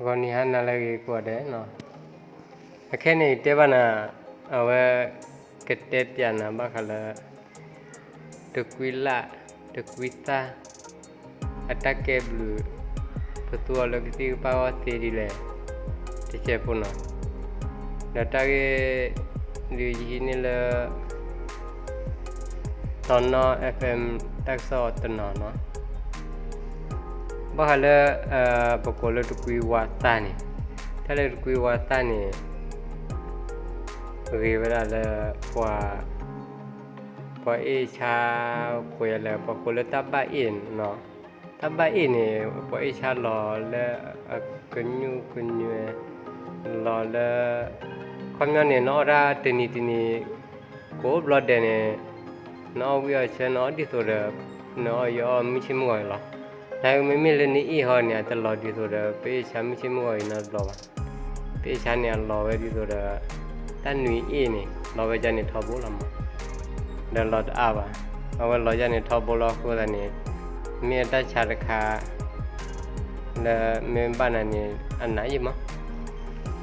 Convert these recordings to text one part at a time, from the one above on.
ဂီၤနံၤဟါနၤလၢအဂ့ၤကိးဂၤဒဲးနီၤ, အခဲန့ၣ်ယတဲဘၣ်နၤ, အဝဲကတဲပျးနၤဘၣ်ဃးလၢ တကွံလၢ် တကွံသၣ် အတၢ်ကဲဘျုး ပသူအီၤလၢကသံၣ်ကပၣ်အဂီၢ်သ့ဒ်လဲၣ် တစဲးဖိနီၤ, ဒီးတၢ်ဂ့ၢ် ဒုးယဟံးန့ၢ်လၢ တီနီၣ် FM တၢ်ကစီၣ်တနီၤနီၤ, ဘၣ်ဃးလၢ ပကိးလၢတကွံဝါသၣ်န့ၣ်, တၢ်လၢတကွံဝါသၣ်န့ၣ် ဂ့ၤဝဲဒၣ်လၢ ပှၤ ပှၤအ့ၣ်ဆါ ကိးယၤလဲၣ် ပှၤကိးလၢတၢ်ဘၣ်အ့ၣ်နီၤ, တၢ်ဘၣ်အ့ၣ်န့ၣ် ပှၤအ့ၣ်ဆါလီၤလၢအကညူၣ်ကညွဲ လီၤလၢ ခီပညီန့ၣ် နအီၣ်တၢ်တနံၤတနံၤ ကိးဘျီဒဲးန့ၣ် နအီၣ်ဝံၣ်အီၣ်ဆၢ နအီၣ်ဒ်သိးဒီး နအီၣ်ယအီၣ်မုၢ်ဆ့ၣ်မုၢ်ဂီၤအံၤလီၤ. နမ့မ့ၢ်လၢနအ့ၣ်ဟီန့ၣ် အတလီၤဒ်သိးဒီး ပအ့ၣ်ဆါမုၢ်ဆ့ၣ်မုၢ်ဂီၤအံၤနီတဘျီဘၣ်. ပအ့ၣ်ဆါန့ၣ် အလီၤဝဲဒ်သိးဒီး တၢ်နွံအ့ၣ်န့ၣ် လီၤဝဲဒ်န့ၣ်ထီဘိလီၤမး, ဒီးလီၤတအါဘၣ်. အဝဲလီၤဒ်န့ၣ်ထီဘိလီၤအဃိသတးန့ၣ် မ့ၢ်အတၢ်ဆါတခါ လၢမ့ၢ်ဘၣ်နၤန့ၣ် အနးယံာ်မး,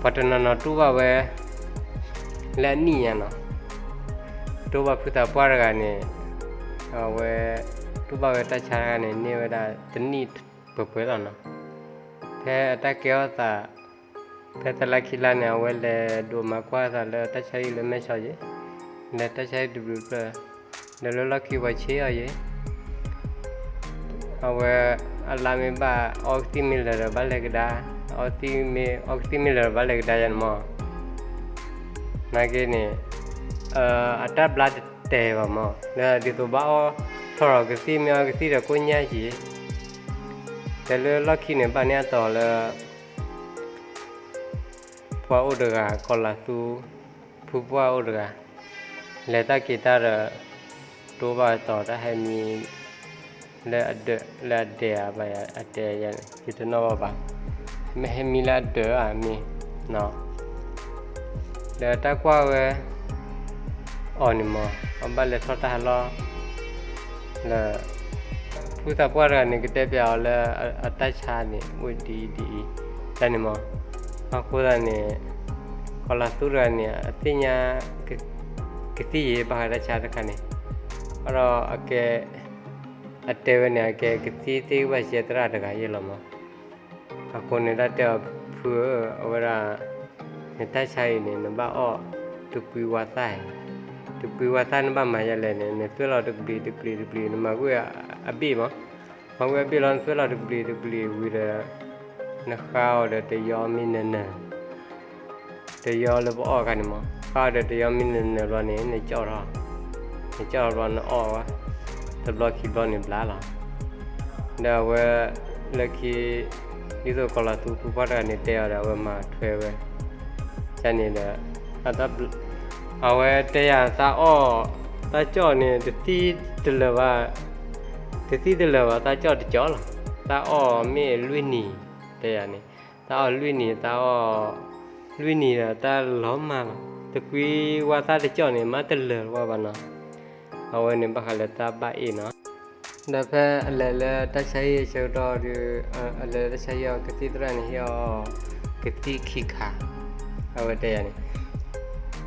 ပှၤတနီၤနီၤတူၢ်ဘၣ်ဝဲ လၢအနံၣ်ညါနီၤ, တူၢ်ဘၣ်ဖုသးပှၢ်တဂၤန့ၣ် အဝဲ တူၢ်ဘၣ်ဝဲတၢ်ဆါတဂၤန့ၣ် န့ၢ်ဝဲဒၣ်တနံၣ်ပှဲၤပှဲၤလီၤနီၤ, ဖဲအတၢ်ကဲထီၣ်သး ဖဲတလါခံလါန့ၣ် အဝဲလဲၤဒိးမၤကွၢ်သးလၢတၢ်ဆါဟံၣ်လၢမဲၢ်ဆီးယ့ၣ်, လဲၤတၢ်ဆါဟံၣ်တဘျုးဖျၢၣ်, ဒီးလၢလီၢ်ခံပှၤဆ့ၣ်အီၤယ့ၣ် အဝဲ အလါမ့ၢ်ဘၣ် အီကသံၣ်မ့ၢ်လၢာ်ဒီးဘၣ်လဲၤကဒါ, အီကသံၣ်မ့ၢ် အီကသံၣ်မ့ၢ်လၢာ်ဒီးဘၣ်လဲၤကဒါယၤန့ၣ်မး, နာ်က့န့ၣ် အတၢ်ဘျါတတဲာ်ဘၣ်မး လၢဒ်သိးဘၣ်အီၣ်ထီၣ်ထီၣ်ကသံၣ် မ့ၢ်အီကသံၣ်ဒီးကိၣ်ညါယ့ၣ်, တဲလၢလီၢ်ခံန့ၣ် ဘၣ်န့ၢ်အတီၤလၢ ပှၤအိၣ်တဂၤ ကီၤလၤသူ ဖုပှၢ်အိၣ်တဂၤ လဲၤတၢ်က့ၤတၢ်ဒီး တိဘၣ်တီၤတၢ်ဟဲမံ လၢအဒၢး လၢအဒဲးဧါဘၣ်ယၤ အတဲယၤန့ၣ် ယတနီၣ်ဘၣ်ဘၣ်, မ့ၢ်ဟဲမံလၢအဒၢးဧါမ့ၢ် ဒီးတၢ်ကွၢ်ဝဲ အီၤန့ၣ်မး အဘၣ်လဲၤထီၣ်တၢ်ဟးလီၢ် လၢ ဖုသးပှၢ်တဂၤန့ၣ် ကတဲပျးအီၤလၢအတၢ်ဆါန့ၣ် အိၣ်ဒ်အံၤဒ်အံၤ တၢ်န့ၣ်မး, အဃိသတးန့ၣ် ကီၤလၤသူတဂၤန့ၣ် အသ့ၣ်ညါ ကသံၣ်ယ့ၣ် ဘၣ်ဃးတၢ်ဆါတခါန့ၣ်, ဒီးအကဲ အတဲဝဲန့ၣ် အကဲကသံၣ်သ့ၣ်ကဘၣ်စဲသရၣ်တဂၤယ့ၣ်လီၤမး, အဃိန့ၣ် တၢ်တဲအီၤ ဖုဧၢ အဝဲဒၣ် နတၢ်ဆါအံၤန့ၣ် နဘၣ်အီၣ် တကွံဝါသၣ်အံၤ, တကွံဝါသၣ်နဘၣ်မၤယဲလဲၣ်န့ၣ် နသွဲၣ်လီၤတကဘျံးတကဘျံးတကဘျံး နမၤကွံာ်အဘ့ၣ်မး, မၤကွံာ်အဘ့ၣ်လီၤ နသွဲၣ်လီၤတကဘျံးတကဘျံးဝံၤဒီး နဃါအီၤဒီးတယီမ့ၢ်နၢၤနၢၤ တယီလၢပအီၣ်အခါန့ၣ်မး ဃါအီၤဒီးတယီမ့ၢ်နၢၤနၢၤဘျီန့ၣ် နကၠီၣ်ထီၣ်, နကၠီၣ်ထီၣ်ဘျီနအီၣ်ဝဲ တဘျီခံဘျီန့ၣ်ဘျါလီၤ. ဒီးအဝဲ လၢခံ ဒ်သိးကီၤလၤသူဖုပှၢ်တဂၤန့ၣ်တဲအီၤဒီး အဝဲမၤထွဲဝဲ ကန့ၣ်ဒီး အဝဲတဲယၤသးအီၣ် သးကၠီၣ်န့ၣ် တသံၣ်တလၢာ်ဘၣ်, တသံၣ်တလၢာ်ဘၣ် သးကၠီၣ်တကၠီၣ်လီၤ. သးအီၣ်မ့ၢ်လွံၢ်နံၤ တဲယၤန့ၣ် သးအီၣ်လွံၢ်နံၤ သးအီၣ် လွံၢ်နံၤဒီးတၢ်လီၤမၢ်လီၤ. တကွံဝါသၣ်တကၠီၣ်န့ၣ် မ့ၢ်တလၢာ်ဝဲဘၣ်နီၤ. အဝဲန့ၣ်ဘၣ်ဃးလၢတၢ်ဘၣ်အ့ၣ်နီၤ. ဒီးဖဲအလဲၤလၢတၢ်ဆါဟံၣ်အဆၢကတီၢ်ဒီး အလဲၤလၢတၢ်ဆါဟံၣ်အီၤ ကသံၣ်သရၣ်န့ၣ်ဟ့ၣ်အီၤ ကသံၣ်ခံခါ အဝဲတဲယၤန့ၣ်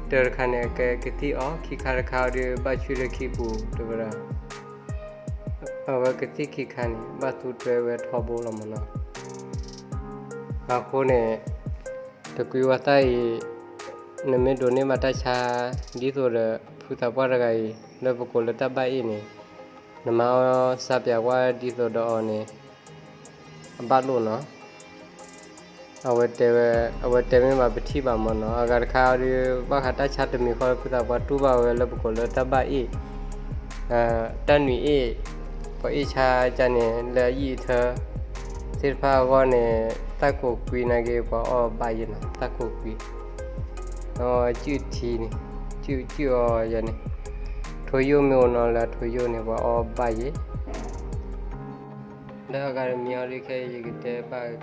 တၢ်တခါန့ၣ် ကဲကသံၣ်အီၤ ခံခါတခါအီၤဒီး ဘၣ်ဆူၣ်လၢခံပူၤ တဲဝဲဒၣ် အဝဲကသံၣ်ခံခါန့ၣ် ဘၣ်သူတွဲဝဲထီဘိလီၤမးနီၤ. အဃိန့ၣ် တကွံဝါသၣ်အံၤ နမ့ၢ်ဒိးန့ၢ်ဘၣ်တၢ်ဆါ ဒ်သိးဒီး ဖုသးပှၢ်တဂၤအံၤ လၢပကိးလၢတၢ်ဘၣ်အ့ၣ်န့ၣ် နမၤအီၣ်စၢ်ပၠးကွၢ်ဒ်သိးဒီးအီၤန့ၣ် အဘၣ်လိာ်နီၤ. အဝဲတဲဝဲ အဝဲတဲမ့ၢ်ဘၣ်ပထံၣ်ဘၣ်မးနီၤ. အဂၤတခါအီၤဒီး ဘၣ်ဃးတၢ်ဆါတမံၤဃီ ဖုသးပှၢ်တူၢ်ဘၣ်ဝဲလၢပကိးလၢတၢ်ဘၣ်အ့ၣ် တၢ်နွံအ့ၣ် ပှၤအ့ၣ်ဆါကန့ၣ် လၢအယံာ်အထၢ သ့ၣ်တဖၣ်အဂီၢ်န့ၣ် တၢ်ကိးကွံနာ်က့ ပှၤအီၣ်ဘၣ်ယဲနီၤ တၢ်ကိးကွံ အီၣ်စုၣ်ထံန့ၣ် စုၣ်စုၣ်အီၤယဲန့ၣ် ထိယိၣ်မ့ၢ်အိၣ်နီၤလၢအထိယိၣ်န့ၣ် ပှၤအီၣ်ဘၣ်ယဲ လၢအဂၤတမံၤအီၤဒုးခဲအံၤ ယကတဲဘၣ်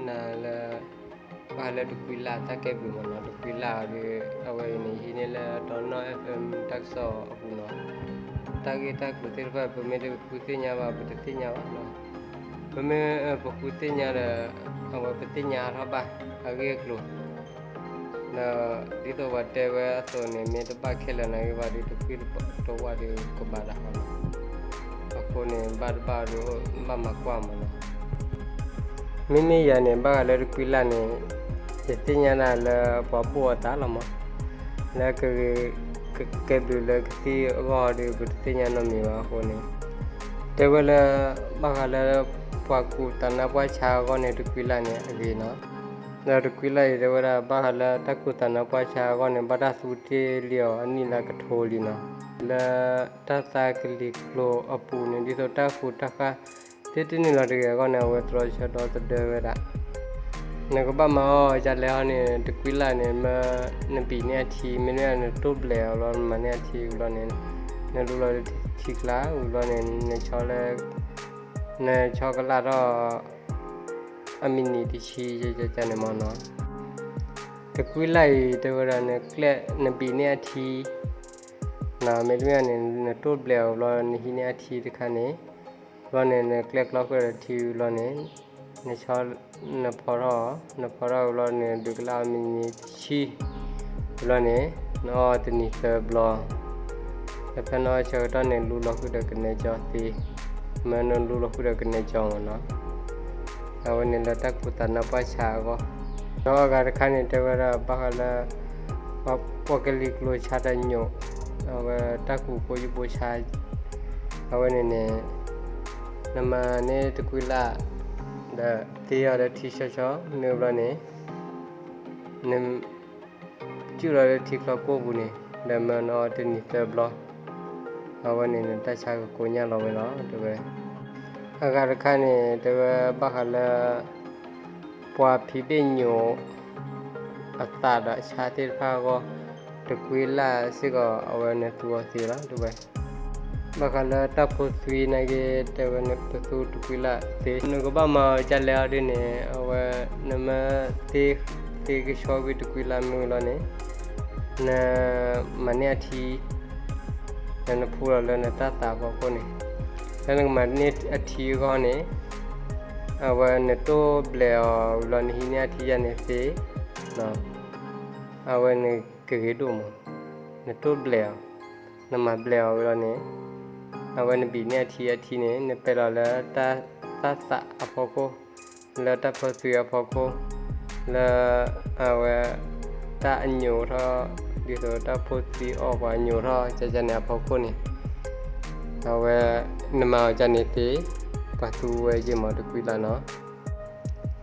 နၤလၢ ဘၣ်လၢတကွံလၢ်တၢ်ကဲဘျုးမးနီၤ တကွံလၢ်အီၤဒုး အဝဲအံၤန့ၣ် ယဟံးန့ၢ်လၢ ဒီနီၢ် FM တၢ်ကစီၣ်အပူၤနီၤ တၢ်ဂ့ၢ်တၢ်ကျိၤသ့ၣ်တဖၣ် ပမ့ၢ်တဃုသ့ၣ်ညါဘၣ် ပတသ့ၣ်ညါဘၣ်နီၤ မ့မ့ၢ်ပဃုသ့ၣ်ညါဒီး အဝဲပသ့ၣ်ညါအါထီၣ်ဘၣ်အဂ့ၢ်အကျိၤ, ဒီးဒ်သိးပှၤတဲဝဲအသိးန့ၣ် မ့ၢ်တဘၣ်ခဲလၢာ်န့ၣ်ဂ့ၤဘၣ်ဒီး တကွံတဝၢ်ဒီးကဘၣ်တၢ်ဟီလီၤ. အဃိန့ၣ် ဘၣ်တဘၣ်ဒီး ဘၣ်မၤကွၢ်မးနီၤ. မ့မ့ၢ်ယၤန့ၣ် ဘၣ်ဃးလၢတကွံလၢ်န့ၣ် ယသ့ၣ်ညါဒၣ်လၢပှၤဘိၣ်အသးလီၤမး, လၢကဂ့ၤကကဲဘျုးလၢကသံၣ်အဂီၢ်ဒီး ပတသ့ၣ်ညါနီတမံၤဘၣ်အဃိန့ၣ်, တဲဝဲလၢ ဘၣ်ဃးလၢ ပှၤကူၣ်သးနါပှၢ်ဆါအဂီၢ်န့ၣ် တကွံလၢ်န့ၣ်အဂ့ၤနီၤ. ဒီးတကွံလၢ်အံၤတဲဝဲဒၣ် ဘၣ်ဃးလၢတၢ်ကူၣ်သးနါပှၢ်ဆါအဂီၢ်န့ၣ် ဘၣ်တၢ်သူတ့ၢ်လံအီၤအနံၣ်လၢကထိလံနီၤ. လၢတၢ်သးကလံၤကျိၤအပူၤန့ၣ် ဒ်သိးတၢ်ဃူတၢ်ဃါသ့တန့ၢ်လီၤတဂ့ၤအဂီၢ်န့ၣ် အဝဲတြီဆၢဒီသဒၢဝဲဒၣ် နကဘၣ်မၤအီၣ်ဒ်လဲၣ်ဟီန့ၣ် တကွံလၢ်န့ၣ် မ့ၢ်နဘံၣ်န့ၢ်အထံ မ့တမ့ၢ်နတိၢ်ဘျဲးအီၤလီၤ နမၤန့ၢ်အထံဝံၤလီၤန့ၣ် နလူလီၤလၢထံကျါဝံၤလီၤန့ၣ် နဆီလၢ နဆီကလၢ်ထီၣ် အမံးနံးတဆံယကန့ၣ်မ့ၢ်နီၤ. တကွံလၢ်အံၤတဲဝဲဒၣ် နဘံၣ်န့ၢ်အထံ မ့တမ့ၢ်န့ၣ် နတိၢ်ဘျဲးအီၤလီၤ နဟံးန့ၢ်အထံတခါန့ၣ် လီၤန့ၣ် နကျဲကျီဃုာ်ဒီးထံဝံၤလီၤန့ၣ် နဆီ နဖီထီၣ်အီၤ နဖီထီၣ်ဝံၤလီၤန့ၣ် ဒုးကလၢ်အီၤမံးနံးတဆံ ဝံၤလီၤန့ၣ် နအီတနံၤသၢဘျီ ဒီးဖဲနအီဆၢကတီၢ်န့ၣ် လူလီၤဃုာ်ဒီးကနဲကၠီသ့ မ့ၢ်နလူလီၤဃုာ်ဒီးကနဲကၠီမ့ၢ်နီၤ. အဝဲန့ၣ်လၢတၢ်ကူၣ်သးနါပှၢ်ဆါအဂီၢ် ဒီးအဂၤတခါန့ၣ် တဲဝဲဒၣ်ဘၣ်ဃးလၢ ပှၤကလံၤကျိၤဆါတၢ်ညိး အဝဲတၢ်ကူၣ်ဖိယဘိဆါ အဝဲန့ၣ်န့ၣ် နမၤန့ၢ်တကွံလၢ် ဒီးသ့အီၤဒီးထံဆီဆီ မ့ၢ်ဝံၤလီၤန့ၣ် န စုၣ်လီၤလၢထံချီကိၢ်ပူၤန့ၣ် ဒီးမၤနအီတနံၤသၢဘျီ အဝဲန့ၣ်နတၢ်ဆါကကိညၢ်လီၤဝဲလီၤ တဲဝဲ. အဂၤတခါန့ၣ် တဲဝဲဘၣ်ဃးလၢ ပှၤဖံးဘ့ၣ်ညိး အသးဒီးအဆါသ့ၣ်တဖၣ်အဂီၢ် တကွံလၢ်စ့ၢ်ကီး အဝဲနသူအီၤသ့လီၤ တဲဝဲ. ဘၣ်ဃးလၢတၢ်ဖိသွံနာ်က့ တဲဝဲနပသူတကွံလၢ်သ့ နကဘၣ်မၤအီၤဒ်လဲၣ်ဟီဒ်န့ၣ် အဝဲ နမၤသ့ သ့ကဆှီကွံာ်တကွံလၢ်မ့ၢ်ဝံၤလီၤန့ၣ် နမၤန့ၢ်အထံ ဒီးနဖူလီၤလၢနတၢ်သးအဖီခိၣ်န့ၣ် လၢနကမၤန့ၢ်အထံအဂီၢ်န့ၣ် အဝဲနတိၢ်ဘျဲးအီၤဝံၤလီၤ နဟံးန့ၢ်အထံယၤန့ၣ်သ့ အဝဲနကဂ့ၤဒိၣ်မး နတိၢ်ဘျဲးအီၤ နမၤဘျဲးအီၤဝံၤလီၤန့ၣ် အဝဲနဘံၣ်န့ၢ်အထံအထံန့ၣ် နပဲာ်လီၤလၢ တၢ်သးအဖီခိၣ် လၢတၢ်ဖိသွံအဖီခိၣ် လၢ အဝဲ တၢ်အညိးထီၣ် ဒ်သိးတၢ်ဖိသွံအီၣ်ပှၤညိးထီၣ် ကကန့ၣ်အဖီခိၣ်န့ၣ် အဝဲ နမၤအီၤကန့ၣ်သ့ ပှၤသူဝဲယ့ၢ်မးတကွံလၢ်နီၤ.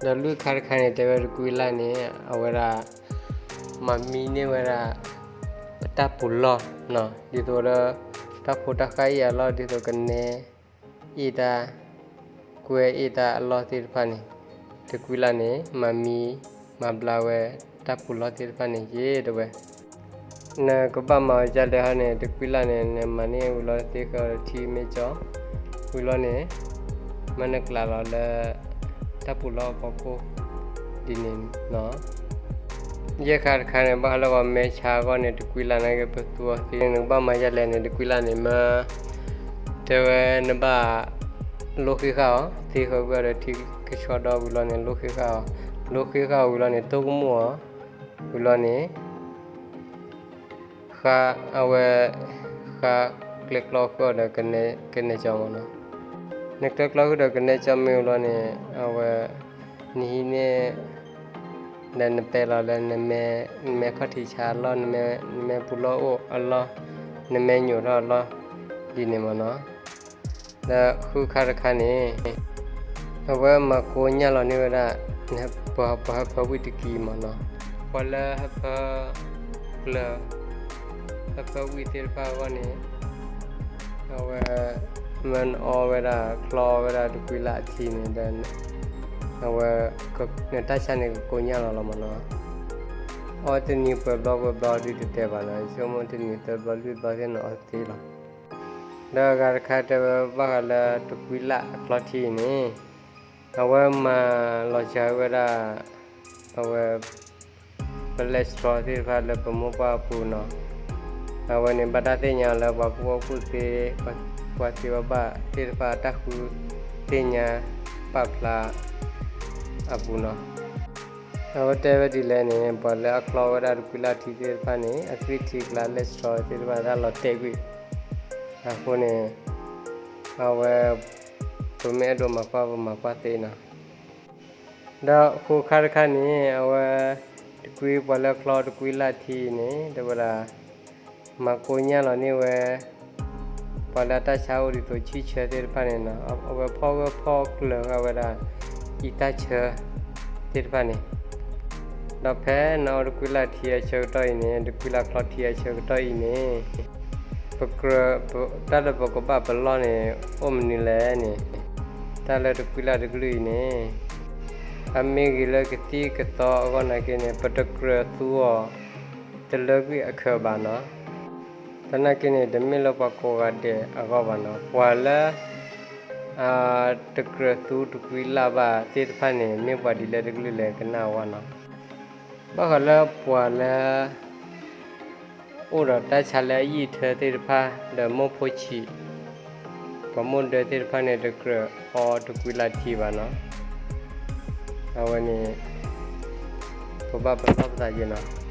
ဒီးလွံၢ်ခါတခါန့ၣ် တဲဝဲတကွံလၢ်န့ၣ် အဝဲဒၣ် မၤမံန့ၢ်ဝဲဒၣ် ပတၢ်ပူၤလီၢ်နီၤ ဒ်သိးဒီး တၢ်ဖိတၢ်ဃၢ်အ့ၣ်အလီၢ် ဒ်သိးကနဲ အ့ၣ်တၢ် ကွဲအ့ၣ်တၢ်အလီၢ်သ့ၣ်တဖၣ်န့ၣ် တကွံလၢ်န့ၣ် မၤမံ မၤဘျါဝဲ တၢ်ပူၤလီၢ်သ့ၣ်တဖၣ်န့ၣ်ယ့ၢ်တဲဝဲ. နကဘၣ်မၤအီၤဒ်လဲၣ်ဟီန့ၣ် တကွံလၢ်န့ၣ် နမၤန့ၢ်ဝံၤလီၤသ့ဃီဒီးထံမ့ၢ်ကၠီ ဝံၤလီၤန့ၣ် မ့ၢ်နကျးလီၤလၢ တၢ်ပူၤလီၢ်အဖီခိၣ် ဒ်န့ၣ်လီၤ. ယဲၢ်ခါတခါန့ၣ် ဘၣ်ဃးလၢပှၤမဲဆါအဂီၢ်န့ၣ် တကွံလၢ်နာ်က့ ပသူအီၤသ့ နကဘၣ်မၤဒ်လဲၣ်န့ၣ် တကွံလၢ်န့ၣ်မ့ၢ် တဲဝဲနဘၣ် လိဃ့ဃာ်အီၤ သ့ဃီကွံာ်အီၤဒီးထံကဆှီဒီဝံၤလီၤန့ၣ် လိဃ့ဃာ်အီၤ လိဃ့ဃာ်အီၤဝံၤလီၤန့ၣ် တိၢ်ကမူၣ်အီၤ ဝံၤလီၤန့ၣ် ဃါ အဝဲ ဃါကျဲကျီဃုာ်အီၤဒီးကနဲကၠီမ့ၢ်နီၤ. နကျဲကျီဃုာ်ဒီးကနဲကၠီမ့ၢ်ဝံၤလီၤန့ၣ် အဝဲ နဟံးန့ၢ် ဒီးနပဲာ်လီၤလၢ နမဲခီၣ်ထံးဆါအလီၢ် နမဲပူၤလီၢ်အိၣ်အလီၢ် နမဲညိးထီၣ်အလီၢ် ဒ်န့ၣ်မ့ၢ်နီၤ. ဒီးဃုခါတခါန့ၣ် အဝဲမၤကိညၢ်လီၤန့ၢ်ဝဲဒၣ် ပှၤဟၢဖၢဝံၣ်တကံမ့ၢ်နီၤ. ပှၤလၢဟၢဖၢ ကျၢၤ ဟၢဖၢဝံၣ်သ့ၣ်တဖၣ်အဂီၢ်န့ၣ် အဝဲ မ့ၢ်နအီဝဲဒၣ်ချီဝဲဒၣ်တကွံလၢ်အထံန့ၣ်ဒီး အဝဲ နတၢ်ဆါန့ၣ်ကကိညၢ်လီၤလီၤမ့ၢ်နီၤ. အီတနံၤပှဲၤဘျီပှဲၤဘျီဒုးတတဲဘၣ်နီၤ ဆိကမိၣ်တနံၤသၢဘျီလွံၢ်ဘျီသ့ၣ် နအီသ့လီၤ. ဒီးအဂၤတခါတဲဝဲဘၣ်ဃးလၢတကွံလၢ်အကျီထံအံၤန့ၣ် အဝဲမၤလီၤစှၤဝဲဒၣ် အဝဲ ပလဲစထြီသ့ၣ်တဖၣ်လၢပမိၢ်ပှၢ်အပူၤနီၤ. အဝဲန့ၣ်ဘၣ်တၢ်သ့ၣ်ညါလၢပှၤကူၣ်ဘၣ်ကူၣ်သ့ ပှၤသ့ပှၤဘၣ်သ့ၣ်တဖၣ်အတၢ်ဃုသ့ၣ်ညါ ပာ်ဖျါအပူၤနီၤ. အဝဲတဲဝဲဒ်လဲၣ်န့ၣ် ပှၤလၢအချီဝဲဒၣ်တကွံလၢ်ထံသ့ၣ်တဖၣ်န့ၣ် အသွံၣ်ထံကျါ cholesterol သ့ၣ်တဖၣ် တၢ်လီၤတဲာ်ကွံာ်. အဃိန့ၣ် အဝဲ ပမ့ၢ်အဲၣ်ဒိးမၤကွၢ် ပမၤကွၢ်သ့နီၤ. ဒီးဃိခါတခါန့ၣ် အဝဲ တကွံ ပှၤလၢချီတကွံလၢ်ထံအံၤန့ၣ် တဲဝဲဒၣ် မၤကိညၢ်လီၤန့ၢ်ဝဲ ပှၤလၢအတၢ်ဆါအိၣ်ဒ်သိးဆံၣ်ဆၢသ့ၣ်တဖၣ်န့ၣ်နီၤ, အဝဲဖီၣ်ဂၢၢ်ဖီၣ်ကျၢၤဃာ်ဝဲဒၣ် အံသၣ်ဆၢသ့ၣ်တဖၣ်န့ၣ်. ဒီးဖဲနအီတကွံလၢ်ထံအဆၢကတီၢ်အံၤန့ၣ် တကွံလၢ်ချီထံအဆၢကတီၢ်အံၤန့ၣ် ပကြၢး တၢ်လၢပကဘၣ်ပလီၢ်န့ၣ် အိၣ်မနုၤလဲၣ်န့ၣ်, တၢ်လၢတကွံလၢ်တကလုာ်အံၤန့ၣ် အမ့ၢ်ဂ့ၤလၢကသံၣ်ကသီအဂီၢ်နာ်က့န့ၣ် ပတကြၢးသူအီၤ တလၢကွံာ်အခၢးဘၣ်နီၤ. သနာ်က့န့ၣ် တမ့ၢ်လၢပှၤကိးဂၤဒဲးအဂီၢ်ဘၣ်နီၤ, ပှၤလၢ တကြၢးသူတကွံလၢ်ဘၣ်သ့ၣ်တဖၣ်န့ၣ် မ့ၢ်ပှၤဒ်လဲၣ်တကလုာ်လဲၣ် ကနၣ်ဝဲနီၤ. ဘၣ်ဃးလၢပှၤလၢ အိၣ်ဒီးတၢ်ဆါလၢအယံာ်ထၢသ့ၣ်တဖၣ် ဒီးမိၢ်ဖိဆံး ပှၤမိၢ်ဒၢသ့ၣ်တဖၣ်န့ၣ် တကြၢးအီတကွံလၢ်ထံဘၣ်နီၤ. အဝဲန့ၣ် ပဘၣ်ပလီၢ်ပသးယဲနီၤ.